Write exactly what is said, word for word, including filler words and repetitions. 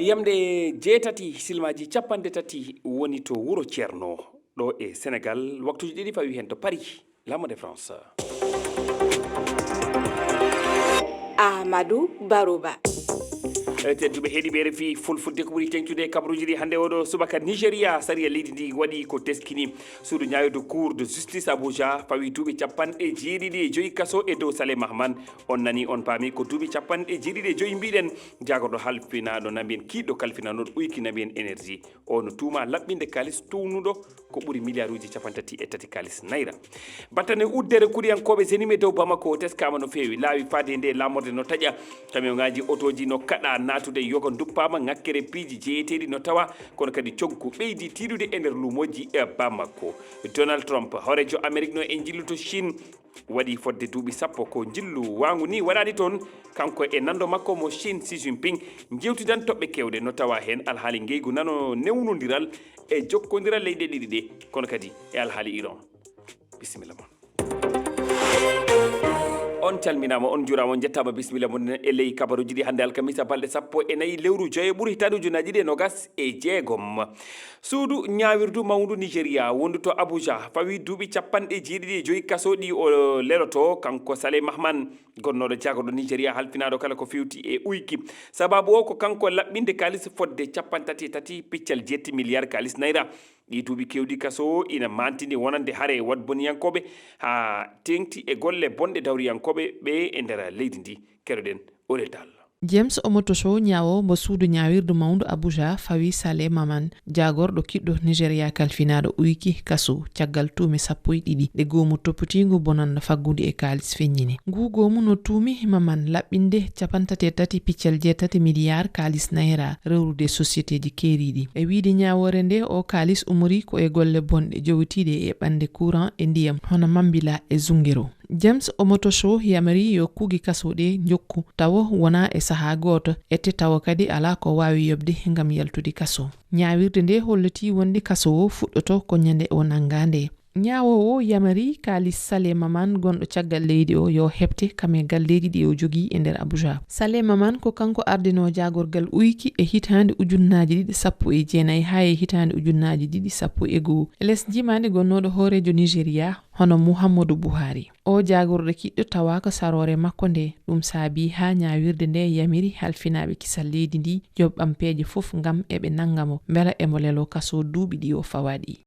Yamde jeetati, silmaaji capanɗe tati woni to wuro Ceerno, ɗo e Senegal, waktuuji ɗiɗi fawi heen to Paris, Lamo de France. Amadou Barouba. E tedduɓe heɗiɓe R F I Fulfulde, ko ɓuri teŋtude e kabaruuji ɗi hannde oɗo subaka. Nigeria, sariya leydi ndi waɗi ko teskini. Suudu ñaawirdu Cour de Justice Abuja fawi duuɓi capanɗe jeeɗiɗi e joyi kaso e dow Saleh Mahman. On nani, on paami, ko duuɓi capanɗe jeeɗiɗi e joyi mbiɗen. Jaagorɗo halfinaaɗo Nambien, kiiɗɗo kalfinanooɗo Uyki Nambien Énergie. O no tuuma laɓɓinde kaalis townuɗo ko ɓuri miliyaaruuji capantati e tati kaalis naira. Battane uddere kuɗiyankooɓe Zenime dow Bamako teskaama no feewi. Laawi faade nde laamorde no taƴa. Kamiyonŋaaji, otooji no kaɗa naatude. Yoga nduppaama, ŋakkere piiji jeyeteeɗi no tawa, kono kadi coggu ɓeydi tiiɗude e nder luumooji e Bamako. Donald Trump, hooreejo Amerik no e njillu to Chine, waɗi fodde duuɓi sappo ko njillu waangu ni waɗaani toon. Kanko e nanndo makko mo Chine, Xi Jinping, njewtidan toɓɓe keewɗe, no tawa heen alhaali ngeygu nano newnondiral e jokkondiral leyɗe ɗiɗi ɗe, kono kadi e alhaali Iran. Bisimilla mon. On calminaama, on njuuraama, on njettaama, bisimilla mon e ley kabaruuji ɗi hannde alkamisa, balɗe sappo e nayi lewru joyo ɓuru hitaande ujunnaaji ɗiɗi e nogas e jeegom. Suudu ñaawirdu mawndu Nigeria wondu to Abuja fawi duuɓi capanɗe jeeɗiɗi e joyi kaso ɗi o leloto, kanko Saleh Mahman, gonnooɗo jaagorɗo Nigeria halfinaaɗo kala ko fewti e uyki. Sabaabu o ko kanko laɓɓinde kaalis fodde capantati e tati piccal jeetti miliyar kaalis naira. Ɗii duuɓi keewɗi kaso o ina maantini wonande hare waɗboniyankooɓe haa teeŋti e golle bonɗe dawriyankooɓe ɓe e nder leydi ndi. Keɗoɗen Olel Tall. James Omotosho, ñaawoowo mo suudu ñaawirdu mawndu Abuja, fawi Saleh Maman, jaagorɗo kiɗɗo Nigeria kalfinaaɗo uyki kaso caggal tuume sappo e ɗiɗi ɗe goomu toppotiingu bonannda faggudu e kaalis feññini. Nguu goomu no tuumi Maman laɓɓinde capantati e tati piccal jeetati miliyar kaalis naira rewrude sosiyeteeji keeriiɗi. E wiyde ñaawoore nde, o kaalis ummorii ko e golle bonɗe jowitiiɗe e ɓannde kuran e ndiyam, hono Mambila e Zungeru. James Omotosho yamiri yo kuugi kaso ɗe njokku, tawo wonaa e sahaa gooto, ete tawo kadi alaa ko waawi yoɓde ngam yaltude kaso. Ñaawirde nde hollitii wonde kaso o fuɗɗoto ko ñande o nanngaa nde. Ñaawoowo o yamiri kaalis Saleh Maman gonɗo caggal leydi o yo heɓte kam e galleeji ɗi o jogii e nder Abuja. Saleh Maman ko kanko ardinoo jaagorgal uyki e hitaande ujunnaaji ɗiɗi sappo e jeenayi haa e hitaande ujunnaaji ɗiɗi sappo e goo. E les njiimaandi gonnooɗo hooreejo Nigeria, hono Muhammadu Buhari. O jaagorɗo kiɗɗo tawaaka saroore makko nde, ɗum saabii haa ñaawirde nde yamiri halfinaaɓe kisal leydi ndi yoɓ ɓampeeje fof ngam eɓe nannga mo, mbela emo leloo kaso duuɓi ɗi o fawaa ɗi.